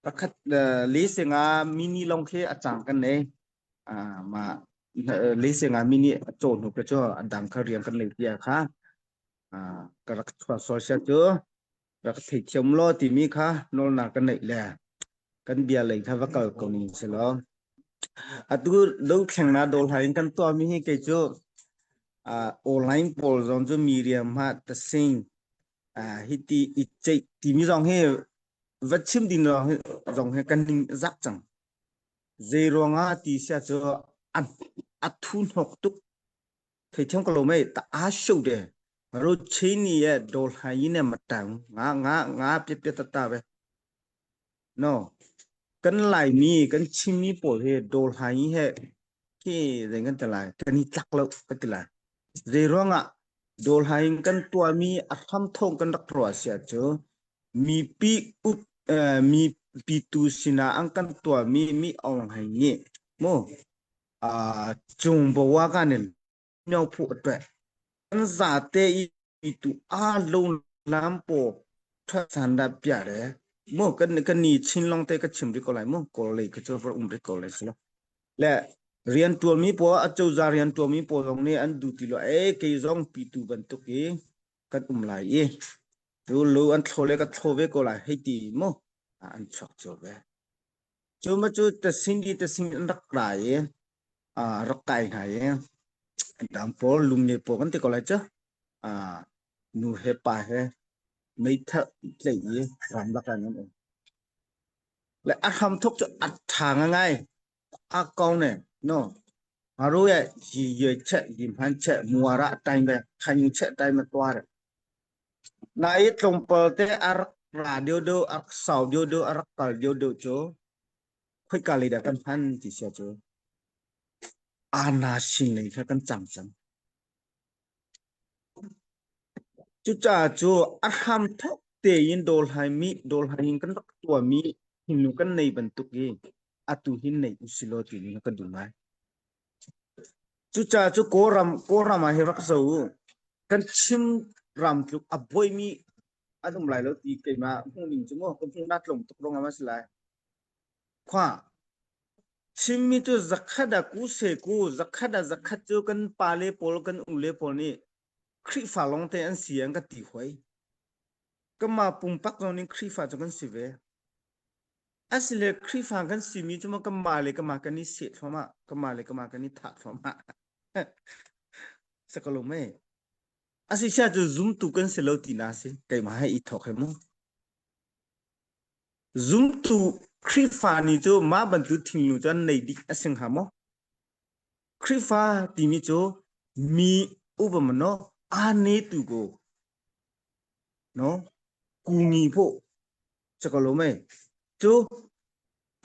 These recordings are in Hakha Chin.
Pakhat le singa mini long khi a cang kan nei. Ma le singa mini a caw hnu ka cu a dang kha rian kan lei tia kha ka rak chuah social cu rak theithiam law timi kha nawlnak kan neih le kan bia lei kha va kal ko ning si law. Atu do thlengna dol hai in kan tuahmi hi kei cu online pawl zong cu mi riam ha tasing hi ti i ceih timi zong hi va chim ding zong hi kan ning zak cang. Zei ruangah ti sia cu a thu hnok tuk. Theithiam ko lo mei ta a sho de. Ro chini ye dol hai yin ne matang nga nga nga pia pia ta ta ve. No. Kan Laimi kan Chinmi pawl hi dol hai he khi zei kan ti lai kan i tlak lo ka ti lai. Zei ruangah dol hai in kan tuahmi a hramthawng kan rak ruah sia cu mipi up mipi tu sinah an kan tuahmi mi aung hai nih mu cung bawa kan in myo phu atwe kan zate i tu a lo lam po tha san da pia re mo kan kan ni chin long te ka chim ri ko lai mo ko lei ka chu um ri ko lai silo le rian tuan mi po a choza rian tuan mi po zong nih an du ti lo e kei zong pi tu bantuk i kan um lai i tu lu an thlo le ka thlo ve ko lai hei ti mo an chuak cho ve cu ma cu tasing di tasing an rak rai i rak kai hna i dang pawl lungne pawl kan ti ko lai cu nu he pa he meithal tleih i ramlak ah an um le a hram thuk cu a ṭha ngai a kong ne no haru ye yi ye che yi man che muara time be khan che time to are na i tlawmpal te a rak ra deuh deuh a rak sau deuh deuh a rak kal deuh deuh cu khoika lei dah kan hman ti sia cu ana sin lei kha kan cang cang. Cucaah cu a hram thawk tein dawlhaimi dawlhai in kan rak tuahmi hinu kan nei bantuk i atu hin nei usilaw timi ka duh ngai. Cucaah cu Kawlram Kawlram ah hi rak zo u. Kan Chin ram tluk a buaimi an um lai lo ti keimah hmuhning cu mu kan hmuhnak tlawm tuk ruangah ma si lai. Khua Chinmi cu zakhat ah ku se ku zakhat ah zakhat cu kan pale pawl kan ule pawl nih Khrihfa lawngte an si an ka ti hoi. Kanmah pumpak zong nih Khrihfa cu kan si ve. Asile Khrihfa kan simi cu maw kanmah le kanmah kan i seh thluahmah, kanmah le kanmah kan i thah thluahmah. Sakalum e. Asisia cu zumtu kan si lo ti na si. Keimah he i thawk he mu. Zumtu Khrihfa nih cu mah bantuk thingnu cu an nei dih a si hnga maw? Khrihfa timi cu mi upa maw aa netu ko no kungi phaw cakalo mei cu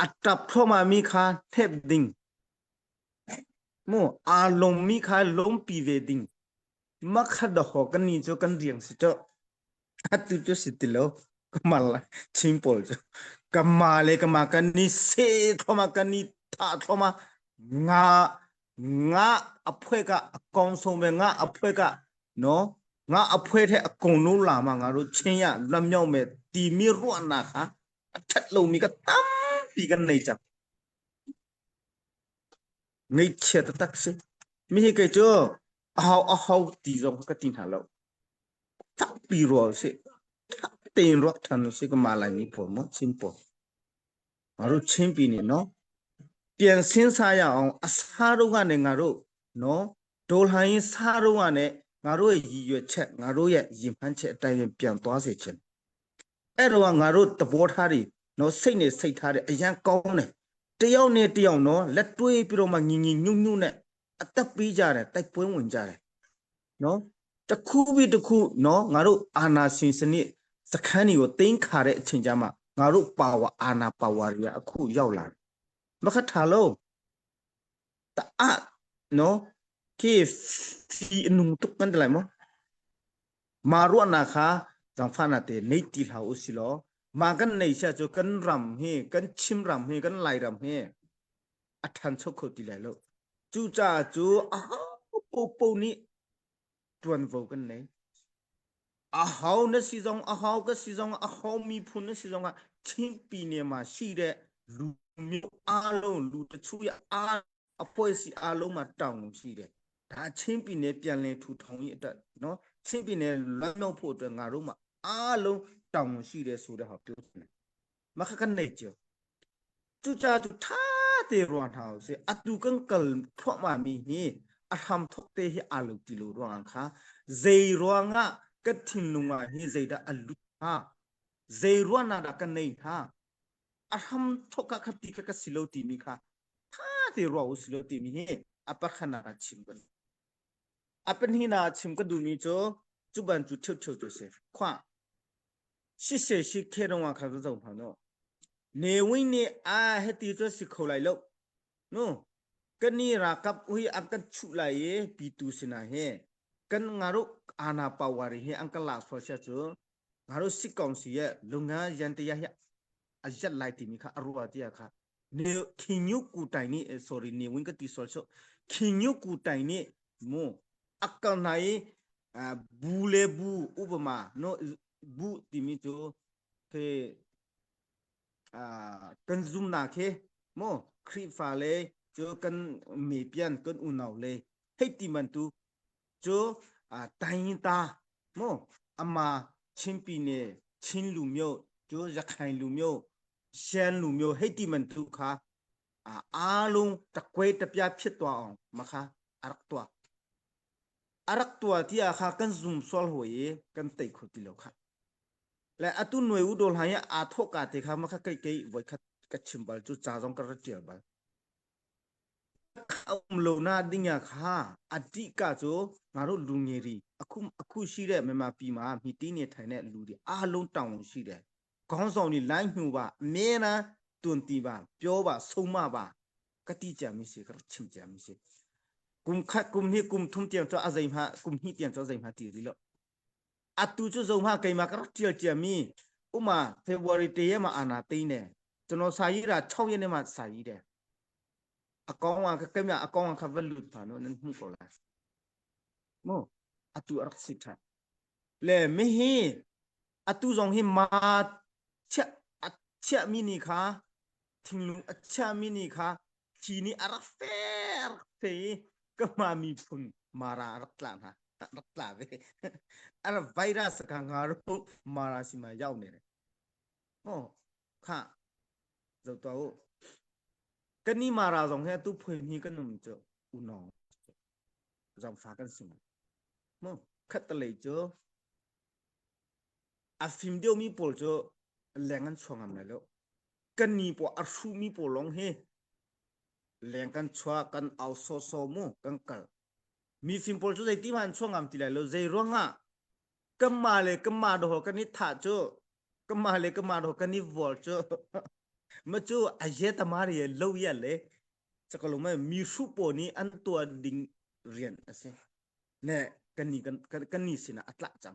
a ṭap thluahmah mi kha hnep ding mu aa lawmmi kha lawmpi ve ding makha daho kan ni cu kan riang si cu Atu cu si ti lo. Kamal Chin pawl cu kama le kama kan ni se thloma kan ni tha thloma nga nga a phwe ka a kong so me nga a phwe ka no nga a phwe the a kong nu la ma nga ru chin ya lam nyau me ti mi ruah na kha a that lo mi ka tampi kan nei chak ngei chia tak si mi hi kei cu a hau a hau ti zong ka ti hna lo Fakpi ruah usih. Ṭha tein ruak ṭhan usih ka mah Laimi pawl maw Chin pawl. Ngaru Chinpi nih no pian sin sa ya ong a sa ro nga ne ngaru no dol hai sa ro nga ne ngaru yi yue che ngaru ye yi man che tai yin pian to se chen အဲ့တော့ငါတို့သဘောထားတွေနော်စိတ်နဲ့စိတ်ထားတွေအရန်ကောင်းတယ်တယောက်နဲ့တယောက်နော်လက်တွေးပြီးတော့မှညီညီညွတ်ညွတ်နဲ့အသက်ပေးကြတယ်တိုက်ပွဲဝင်ကြတယ် နော်တခုပြီးတခုနော်ငါတို့အာနာရှင်စနစ်စခန်းတွေကိုတင်းခါတဲ့အချိန်ကြမှာငါတို့ပါဝါအာနာပါဝါတွေကအခုရောက်လာတယ်မခထားလို့တအနော်ကေဖီနုံတုကန်တလိုက်မမာရုနာခါဇံဖာနာတေနေတီလာဦးစီလောမာကန်နေရှာချိုကန်ရမ်ဟေကန်ချင်ရမ်ဟေကန်လိုက်ရမ်ဟေအထန်ချုပ်ခုတီလိုက်လို့ကျူကြကျူအဟပူပူနိ ṭuanvo kan nei. A hau na si zong a hau ka si zong a hau miphun na si zong ah ချင်းပြည်နယ်မှာရှိတဲ့လူမျိုးအားလုံးလူတချို့ရအားအဖွဲ့အစည်းအားလုံးမှာတောင်းရှိတယ်ဒါချင်းပြည်နယ်ပြန်လည်ထူထောင်ရေးအတွက်နော်ချင်းပြည်နယ်လွတ်မြောက်ဖို့အတွက်ငါတို့မှာအားလုံးတောင်းရှိတယ်ဆိုတဲ့ဟာပြောတယ်မခကနေချ จุจาจุท่าเตรวนหาวเสอตุกังกัลทวมามีนี่อาทำทกเตหิอาลุติโลรวงค่ะเจรวงะกทินลุงะฮิเจดาอลุฮาเจรวนาดากันในฮาอาทำทกะคติกะสิโลติมีค่ะท่าเตรวอุสิโลติมีเฮอปะขนาชิมกันอเป็นหินาชิมก็ดูมีโจจุบันจุเที่ยวเที่ยวตัวเสขวา ရှိစေရှိခဲတော့ခါစုံဖာနော်နေဝင်းနေအာဟတီဆိုစီခေါလိုက်လို့နော်ကနီရာကပ်ဝီအကန်ချူလိုက်ရေပီတူစနာဟဲကန်ငါတို့အာနာပါဝါရီဟဲအန်ကလာဆောရှာချငါတို့စစ်ကောင်စီရဲ့လုပ်ငန်းရန်တရားဟဲအရက်လိုက်တီမီခအရူပါတရားခနေခင်ညုကူတိုင်နေ sorry နေဝင်းကတိဆောချခင်ညုကူတိုင်နေမောအကနိုင်ဘူးလေဘူးဥပမာနော် ဘူးတီမီချိုခေအာကန်ဇုံနာခေမောခရီဖာလေချိုကန်မေပြန်ကန်ဦးနောလေဟိတ်တီမန်တူချိုအာတိုင်းတာမောအမာချင်းပီနေချင်းလူမျိုးချိုရခိုင်လူမျိုးရှမ်းလူမျိုးဟိတ်တီမန်တူခါအားလုံးတကွဲတပြားဖြစ်သွားအောင်မခါအရက်တွာအရက်တွာတီအခါကန်ဇုံဆောလဟွေကန်တိတ်ခုတီလောက်ခါ และอตุหน่วยอุดรหายอาทกาเตคามาคะไกไกไว้คัดกะชิมบัลจุจาจงกระเจียบัลအမလိုနာတင်ညာခါအတိကဆိုငါတို့လူငယ်တွေအခုအခုရှိတဲ့မြန်မာပြည်မှာမိတင်းနေထိုင်တဲ့လူတွေအားလုံးတောင်းဝန်ရှိတယ်ခေါင်းဆောင်တွေလိုင်းညှိုပါအမြဲတမ်းတွန်တီပါပြောပါဆုံးမပါကတိကြမရှိကချင်ကြမရှိกุมคัดกุมนี่กุมทุ่มเตียงตัวอะไรมากุมนี่เตียงตัวอะไรมาตีริโล အတူချစုံမကိမာကရတီချမီဥမာဖေဗူအာရီတရက်မှာအာနာသိနေကျွန်တော်စာရေးတာ6ရက်နေ့မှစာရေးတယ်အကောင်ကကမြအကောင်ကဗလူဖာနော်နမှုကောလာမောအတူအရစစ်တာလေမဟိအတူဆောင်ဟိမာချက်အချက်မီနီခါထင်းလုံအချက်မီနီခါချီနီအရဖဲဖေကမာမီဖုန်မာရာရတ်လာနာ ရတ်လာပဲအဲ့ဒါဗိုင်းရပ်စ်ကငါတို့မာရာစီမှာရောက်နေတယ်ဟောခဇတော့ကနိမာရာဆောင်ဟဲသူဖွင့်မီကနုံချဦးနောဇောင်ဖာကန်စင်မောခတ်တလေချအဖင်ဒီယိုမီပေါ်ချလငန်ချောငမ်လေလို့ကနိပေါ်အရှူမီပေါ်လုံးဟဲလงกันชัวกันเอาโซโซมูกันกัล มีฟิมปอลจูใจที่มันช่วงงามตีไหลเราใจร่วงอ่ะก็มาเลยก็มาดอกกันนี่ถ่าจูก็มาเลยก็มาดอกกันนี่วอลจูมาจูอาเยตมาเรียเล่าเยเลยจะก็ลงมามีชุปนี้อันตัวดิ่งเรียนอะสิเนี่ยกันนี่กันกันนี่สินะอัตละจัง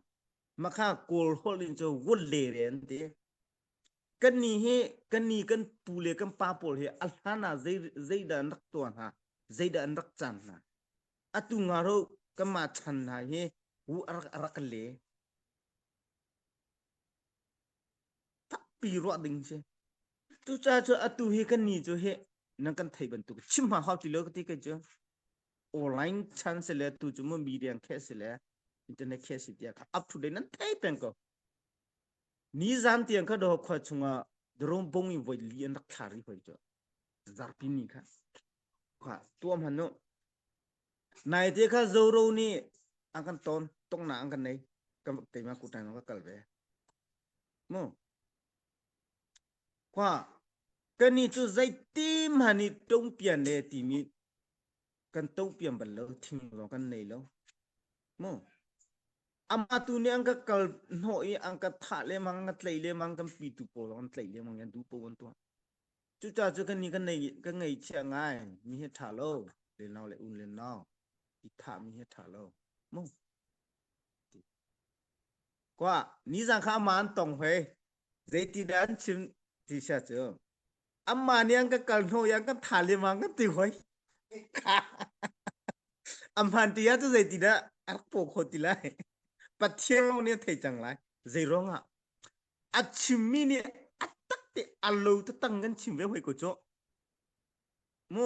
มาข้าโกลฮอลินจูวุลเลเรียนเดกันนี่เฮกันนี่กันปูเลกันปาปอลเฮอัลฮานาเจเจดันรักตัวฮะเจดันรักจันฮะ အတူငါတို့ကမချန်နာဟေဝူအရအရကလေတပီရောဒင်းချေသူချာချအတူဟေကနီချိုဟေနန်ကန်ထိုင်ဘန်တူချိမဟောက်တီလောကတိကချေ online chance လေသူချမမီဒီယန်ခဲစလေ internet ခဲစီတရ up to date နန်ထိုင်ပန်ကောနီဇန်တຽງခတော့ခွချုံအဒရုံဘုံဝိလီအန်ခါရီဟိုချဇာပီနီခခါตัวมันโน นายเจ้าโซโรนี่อังกันตอนตรงหนาอังกันในก็เตมากูตังก็กัลเวโมกว่ากันนี่จูใจตีมหันนี่ตรงเปลี่ยนเลยตีมีกันตรงเปลี่ยนบัลเลทิ้งลงกันในแล้วโมอามาตูนี่อังก็กัลโนอีอังก็ทะเลมังก็ไตเลมังกันปีตุโปลกันไตเลมังกันดูปวันตัวจูจ้าจูกันนี่กันในกันไงเชียงไงมีเหตุทาโลเรียนเอาเลยอุ่นเรียนเอา ဒီထမီဟထလောမုံကွာနီဇန်ခါမန်တုံဟွေဇေတီဒန်ချင်းတီရှာချေအမနီယန်ကကလနိုယန်ကထာလီမန်ကတိဟွေအမန်တီယာဇေတီဒအပိုခိုတီလိုက်ပထင်းလုံးနေထေချန်လိုက်ဇေရောငါအချီမီနီအတ te alo te tang kan chim ve hoi ko cho mu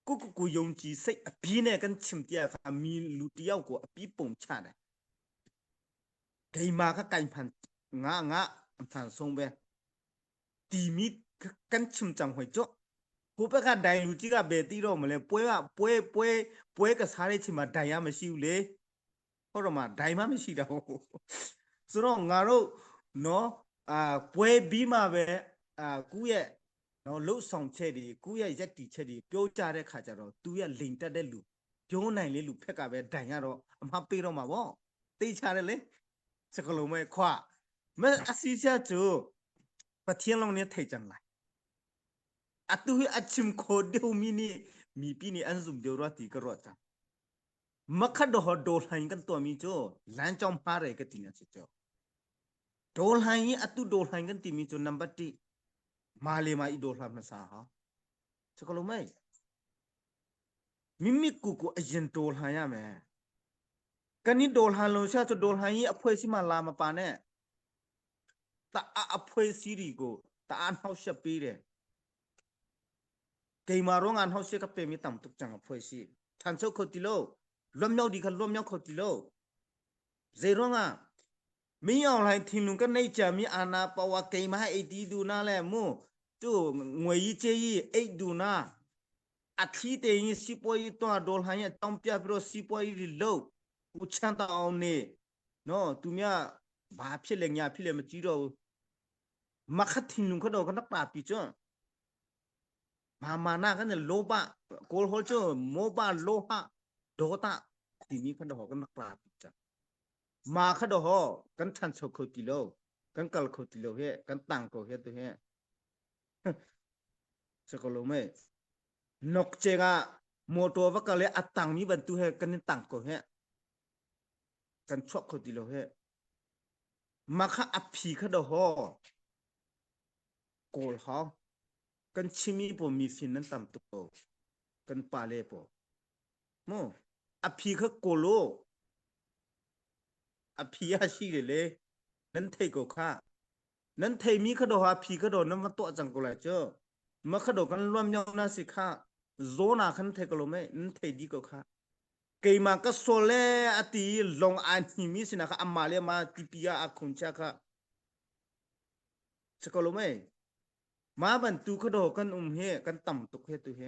ku ku ku yong chi sei a pi ne kan chim tia kha mi lu tiao ko a pi pom cha ne keima ka kai phan nga nga phan song ve timi kan chim cang hoi cho ဟိုဘက်ကဒိုင်လူကြီးကဘယ်တီးတော့မလဲပွဲကပွဲပွဲပွဲကစားတဲ့ချိန်မှာဒိုင်ရမရှိဘူးလေဟုတ်တော့မှဒိုင်မှမရှိတော့ဆိုတော့ငါတို့နော်အာပွဲပြီးမှပဲအာကူးရဲ့နော်လှုပ်ဆောင်ချက်တွေကူးရဲ့ရက်တီချက်တွေပြောကြတဲ့ခါကျတော့သူရဲ့လိန်တက်တဲ့လူပြောနိုင်လေလူဖက်ကပဲဒိုင်ရတော့အမှားပေးတော့မှာဗောတေးချတယ်လေစကလုံးမဲခွမအစီချာကျိုပထင်းလုံးနဲ့ထိတ်ကြံလိုက် atu hi achim kho deuh mi nih mipi nih an zum deuh rua ti ka ruah cang. Makhat do do hlain kan tuah mi cu lan chong hma re ka ti na si cu. Do hlain i atu do hlain kan ti mi cu number ti ma le ma i do hlam hmasa ha. Chakalo mai. Mimi ku ku ayin do hlain ya me. Kan i do hlan lo sha cu do hlain i aphoi si ma la ma pa ne. တအားအဖွဲ့အစည်းတွေကိုတအားနှောက်ယှက်ပေးတယ်ကိမာရောငါနှောက်ယှက်ကပေမီတမ်တုချံအဖွဲ့အစည်းထန်ချုပ်ခုတ်တီလို့လွတ်မြောက်ဒီခလွတ်မြောက်ခုတ်တီလို့ဇေရောငါမင်းအောင်လိုင်းထင်လုံကနေချမီအာနာပဝကိမာအေတီဒူနာလဲမူသူငွေကြီးချေကြီးအိဒူနာအထီးတေရင်စီပွားရေးတော့ဒေါ်လာရဲ့တောင်းပြပြီးတော့စီပွားရေးလို့ဦးချမ်းတောင်းနေနော်သူများ ဘာဖြစ်လဲညာဖြစ်လဲမကြည့်တော့ဘူးမခတ်ထင်လုံခတော့ကနပါပြီချွန်းမာမာနာကနေလောဘကိုဟောချမောဘလောဟဒေါသဒီမီခတော့ကနပါပြီချမာခတော့ဟောကန်ထန်ဆုခုတီလောကန်ကလခုတီလောဟဲကန်တန်ကိုဟဲတူဟဲစကလုံးမဲနอกเจกะมอตัววกะเลอตังมีบันตุเฮกันตังko he kan chuak kho ti lo he มาခအဖီခတော့ဟောကိုဟောกันชิมีปมีฟินนั้นตำตัวกันปาเลปမောအဖီခကိုလိုအဖီရရှိလေလေနန်ထိတ်ကိုခနန်ထိတ်မီခတော့ဟာဖီခတော့နမတော့จังကိုလာချေမခတော့ကန်လွမ်မြောင်နာစီခဇိုနာခန်ထိတ်ကလိုမဲနန်ထိတ်ဒီကိုခ ကေမာကဆိုလေအတီလုံအန်မီစနာခအမာလေမာတီပီယာအခုန်ချခစကလိုမဲမာบันตูขดกันอุมเฮกันต่ำตุกเฮตุเฮ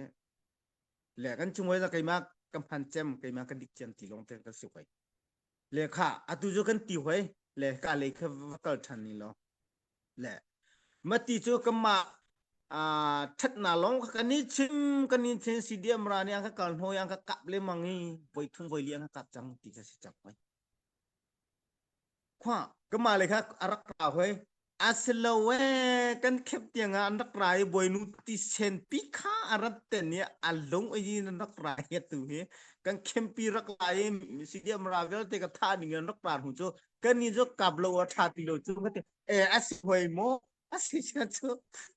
แหละกันช่วยจะไกมากำพันเจมไกมากันดิกเจมตีลงเตกันสิหวยเลค่ะอตุจกันตีหวยเลกาเลขวักทันนี่ลอแหละมติจูกมาอ่าทัดนาลงกันนี้ชิมกันนี้เชนซีเดียมรานี่อังกะโนยังกะกับเลมังงี้ไว้ทุ่งไว้เลี้ยงกับจังตีกันสิจังไว้ขว้ากมาเลยค่ะอารักราหวยอาสลเวกันเข็บเตียงอันรักรายบวยนุติเชนปิคาอารัตเตเนี่ยอาลงไอ้ยินรักรายตุเฮกันเข้มปีรักรายซีเดียมราเวลเตกท่านี่เงินรักรายหูโจกันนี่จะกับโลวชาติโลจุกเตเออสิหวยโมအစီချာချ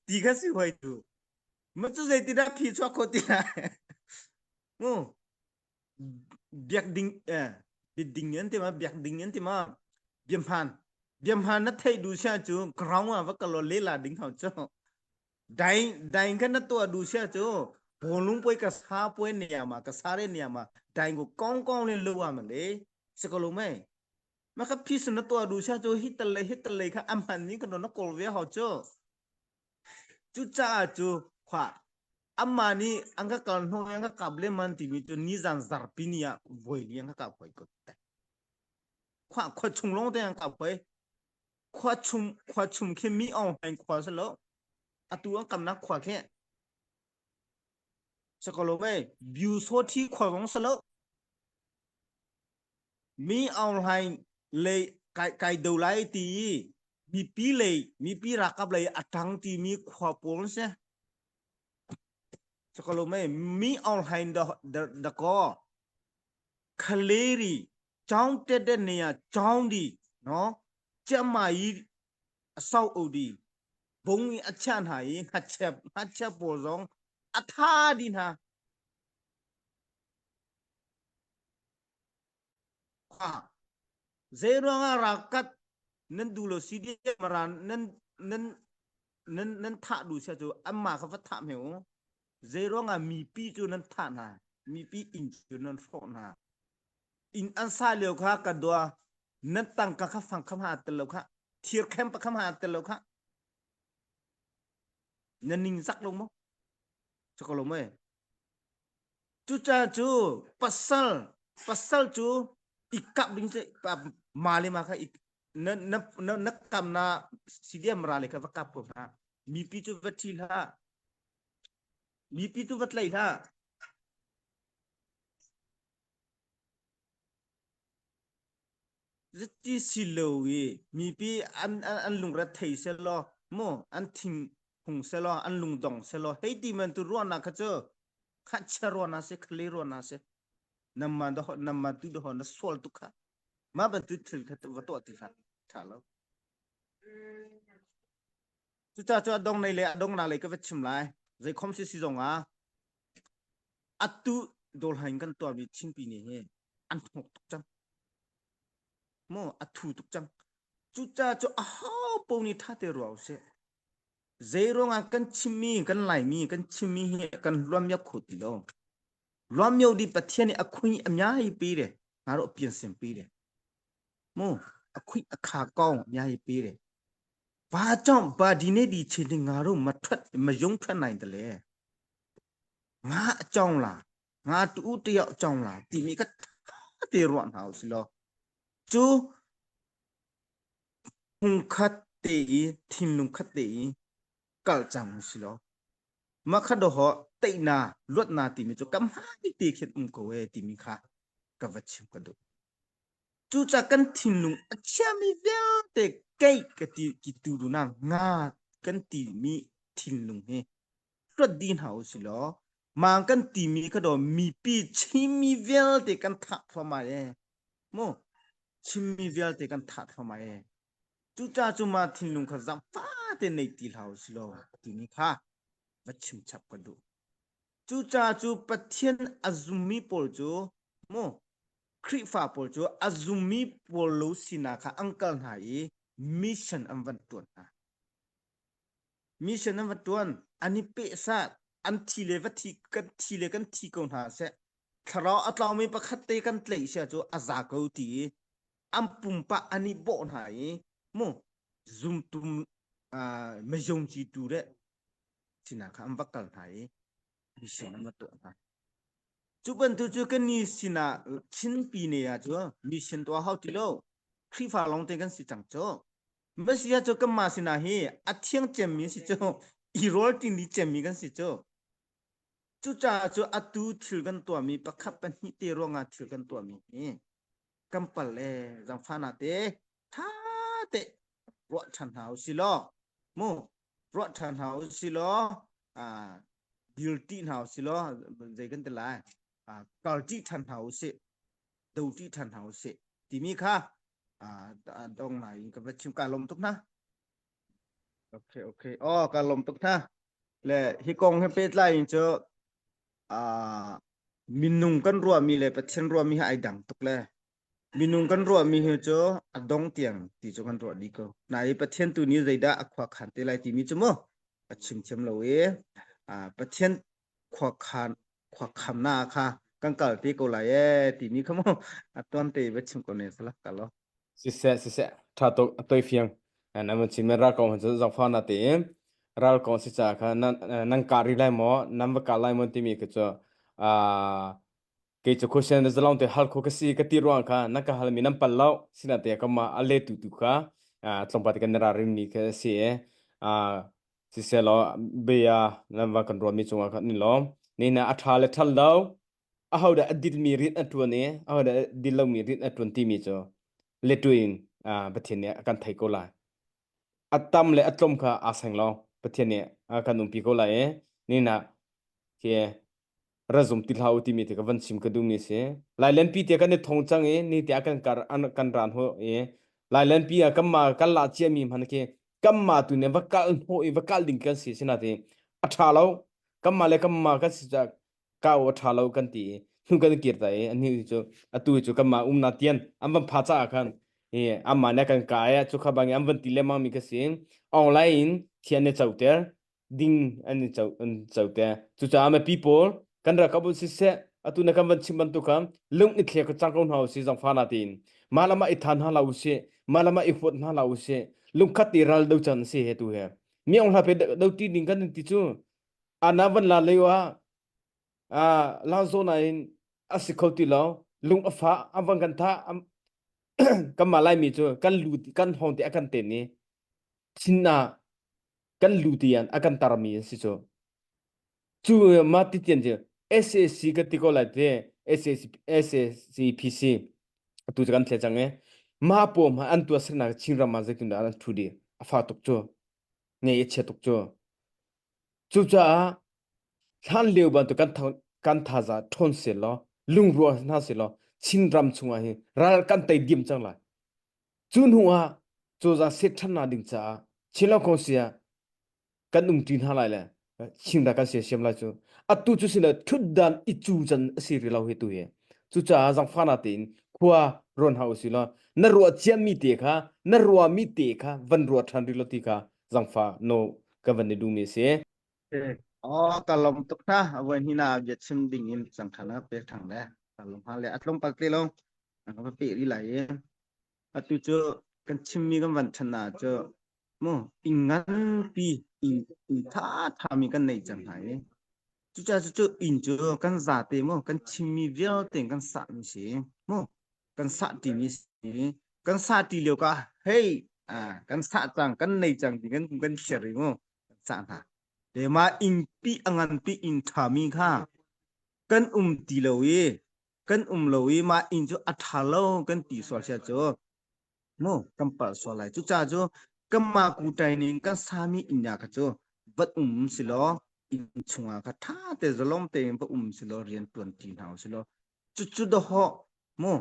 ဒီကစီဝိုင်တူမကျစေတိဒါဖီချွတ်ခိုတိလာငိုဘက်ဒင်းအဲဒင်းငန်တေမဘက်ဒင်းငန်တေမဗျမ်ဖန်ဗျမ်ဖန်နထိဒူရှာချူ ground ဝကလောလေလာဒင်းခေါချောဒိုင်ဒိုင်ခနတော့ဒူရှာချူဘုံလုံးပွဲကစားပွဲနေရာမှာကစားတဲ့နေရာမှာဒိုင်ကိုကောင်းကောင်းလေးလုပ်ရမလေစကလုံးမဲ မကဖိစနတော့ဒူရှာချိုဟိတလေဟိတလေခအမှန်နိကနကောဝဲဟောချိုကျူချာကျူခွာအမနီအင်္ဂကန်နှောအင်္ဂကပ်လေမန်တီမီချူနီဇန်ဇာပီနီယာဝေလီအင်္ဂကပ်ခွိုကိုတဲ့ခွာခွချုံလုံးတဲ့အင်္ဂကပ်ခွိခွချုံခွချုံခေမီအောင်ဟန်ခွာစလောအတူအကမ်နာခွာခဲစကလိုမဲဘျူဆိုတီခွာဝစလောမီအောင်ဟိုင် လေkai kai do lai ti mi pi le mi pi ra kap le atang ti mi khwa pol se စကလုံးမဲမီအွန်လိုင်းတော့တကောခလေးရီចောင်းတက်တဲ့နေရာចောင်းဒီနော်ကျမကြီးအဆောက်အုပ်ဒီဘုံအချန့်ဟာရင်ဟချက်ဟချက်ပေါ်ဆောင်အထာဒီနာခွာ ဇေရောငါရာကတ်နန်ဒူလိုစီဒီမရာနန်နန် nan nan thah duh sia cu anmah kha va thah hme u. Zei ruangah mipi cu nan thah hna? Mipi inn cu nan hrawh hna. Inn an sa lio kha ka dua nan tangka kha fang kham ha tel lo kha thir khem pa kham ha tel lo kha na ning zak lo maw? Cu lo maw? Cucaah cu pasal pasal cu i kap ding cu ma le ma kha i na na na na kam na CDM ra le kha va kap ko hna. Mipi cu va ṭhi hlah. Mipi tu va tlaih hlah. Zeiti si lo i mipi an an, an lungre thei selaw mu an thing hung selaw an lungdong selaw hei ti man tu ruahnak kha cu kha chia ruahnak si khali ruahnak si namma do namma tu do na sual tu kha ma bantu thil kha va tuah ti hlah tha lo cucaah cu a dong nei le a dong na lei ka va chim lai zei khom si si zong ah atu dawlhain kan tuahmi Chinpi nih hi an hnok tuk cang mu a thu tuk cang cucaah cu aho paoh nih ṭha te ruah usih zei ruangah kan chimmi kan laimi kan chimmi hi kan luammiak kho ti lo luammiau di Pathian nih a khui a miai pi re ngaro pian sem pi re mu a khui a kha kong miai pi re ဘာကြောင့်ဘာဒီနေ့ဒီချိန်ဒီငါတို့မထွက်မယုံထွက်နိုင်တယ်လဲငါအကြောင်းလားငါတူတယောက်အကြောင်းလားဒီမိကတေရဝနာစီလောကျူဟုန်ခတ်တေထင်လုံခတ်တေကလချမ်စီလောမခဒဟတေနာလွတ်နာတိမိကျကမ်ဟာတိခေတ်အုံကိုဝဲတိမိခါကဝချင်ကဒု Cucaah kan thinlung a chiami vialte kei ka ti ki tu duhnak nga kan timi thinlung hi hluat dih hna u sih law mang kan timi kha daw mipi Chinmi vialte kan thah thluahmah ee mu Chinmi vialte kan thah thluahmah ee cucaah cu mah thinlung kha zaangfah te nei ti hlah u sih law timi kha va chim chap ka duh. Cucaah cu Pathian a zummi pawl cu mu Khrihfa pawl cu a zummi pawl lo sinak kha an kal hna i mission an van ṭuan hna. Mission an va ṭuan, an i pehsat, an thi le va thi, kan thi le kan thi ko hna seh. Thlarau a tlaumi pakhat te kan tlaih sia cu a za ko ti i an pumpak an i bawh hna i mu zumtum uh, mezongci tu le sinak kha an va kal hna i mission an va tuah hna. Cu bantuk cu kan ni sinah Chinpi ne ah cu mission tuah hau ti lo. Khrihfa lawng te kan si cang cu. Messiah cu kanmah sinah hi a thiang cemmi si cu i rawl tini cemmi kan si cu. Cucaah cu atu thil kan tuahmi pakhat pahnih te ruangah thil kan tuahmi hi kan pal le zangfahnak te tha te ruah ṭhan hna u si law mu ruah ṭhan hna u si law dil ṭi hna u si law zei kan ti lai kal ṭi ṭhan hna u sih do ṭi ṭhan hna u sih timi kha dong na in ka va chim ka lawm tuk hna okay okay oh ka lawm tuk hna le hi kong he pehtlai in cu minung kan ruahmi le Pathian ruahmi hi ai dang tuk le Minung kan ruahmi hi cu a dong tiang ti cu kan ruah dih ko. Nain Pathian tu nih zeidah a khuakhan te lai timi cu mu a chim thiam lo i Pathian khuakhan khuakhamnak kha kan kal te ko lai ee timi kha mu a tuan te va chim ko ne salak ka lo. Siseh siseh tha tuk a toi fiang na mun chim ral kong cu zangfa na te in ral kong si ca kha nan nan kar ri lai maw nan va kar lai maw timi kha cu Kei cu khuasian le zalong te hal kho ka si ka ti ruang kha nan ka halmi nan pal lo sinain kanmah a letu tu kha tlawmpal te kan i ralrin mi kha a si i sisehlaw bia nan va kan ruahmi cungah khan ni lawm. Nihin ah a ṭha le ṭhal lo ahodah a dilmi rian a ṭuan i ahodah a dil lomi rian a ṭuan timi cu letu in Pathian nih a kan thei ko lai. A tam le a tlawm kha aa seng lo. Pathian nih a kan umpi ko lai i nihin ah khi ra zum ti hlah u timi te ka van chim ka duhmi si. Lailenpi te kan i thong cang i ni te ah kan kar an kan ran ho i Lailenpi ah kanmah kan lah ciami hman khi kanmah tu nih va kal hnawh i va kal ding kan si sinain a ṭha lo kanmah le kanmah kan si caah kau a ṭha lo kan ti i hnu kan kir ta i ani cu atu cu kanmah umnak tian an van pha caah khan i amah nih kan kai ah cu kha bangin an van ti lengmang mi ka si. Online in thian ne coter ding an i co an cote. Cucaah mipi pawl kan ralkap un siseh atu na kan van chim bantuk kha lung i thlek cang ko hna usih zangfa na tiin mah le mah i than hna la usih mah le mah i huat hna la usih lungkhat ti ral do chan si he tu he mi ong hla pe do ti ding kan ti cu ana van la leo ah a la zo na in a si kho ti lo lung a fa an van kan tha kan ma lai mi cu kan lu kan hong te a kan ten ni thin ah kan lu tian a kan tarmi an si cu cu ma ti tian cu SAC ka ti ko lai te SAC SACPC atu cu kan thle cang e ma po ma an tua saknak Chinram ah zeitin dah an thu di a fa tuk cu nge i chia tuk cu cucaah hlan lio bantuk kan kan thaza ṭhawn se law lungrual hna se law Chinram chungah hi ral kan tei diam cang lai Cu hnu ah cozah set ṭhannak ding caah Chinland Council ah kan umṭi hna lai le Chinram kan siasiam lai cu. Atu cu sile ṭhutdan i cu can a si rih lo hi tu hi. Cucaah zangfahnak tein khua ruan hau usih law na ruah ciami te kha na ruahmi te kha van ruah ṭhan rih lo ti kha zangfah no ka van i duhmi a si. Oh, ka lawm tuk hna. Voi hnih na bia chim ding in cangkha na pek ṭhang le. Ka lawm ha le a tlawmpal te lo. Ka va peh rih lai i. Atu cu kan chimmi kan van ṭhan ah cu mu inn nganpi inn inn ṭhaṭhami kan nei cang hna i cucaah cucu inn cu kan zate mu kan chimmi vialte in kan sahmi si mu kan sah ṭimi si kan sah ṭi lio ka hei ah kan sah cang kan nei cang ti kan kan thlir i mu kan sah hna te mah innpi a nganpi inn ṭhami kha kan um ti lo i kan um lo i mah inn cu a ṭha lo kan ti sual sia cu mu kan palh sual lai cucaah cu kanmah kutai ning kan sami inn ya kha cu va um si law inn chungah kha ṭha te zalong tein va um si law rian ṭuan ti hna si law cucu dahawh mu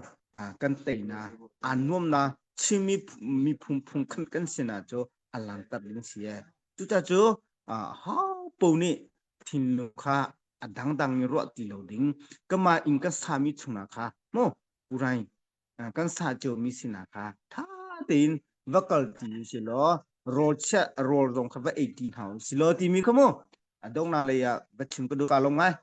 kan teina aa nuamna Chinmi miphun phung khan kan sina cu a langter ding si e cucaah cu hau po nih thinlung kha a dangdang in ruah ti lo ding kama inn kan sami chungah kha mu purai kan sa ciomi sinah kha tha tein va kal ti si law rawl chia rawl zong kha va ei ti hna si law timi kha mu a dongnak lei ah va chim ka duh ka lo ngai.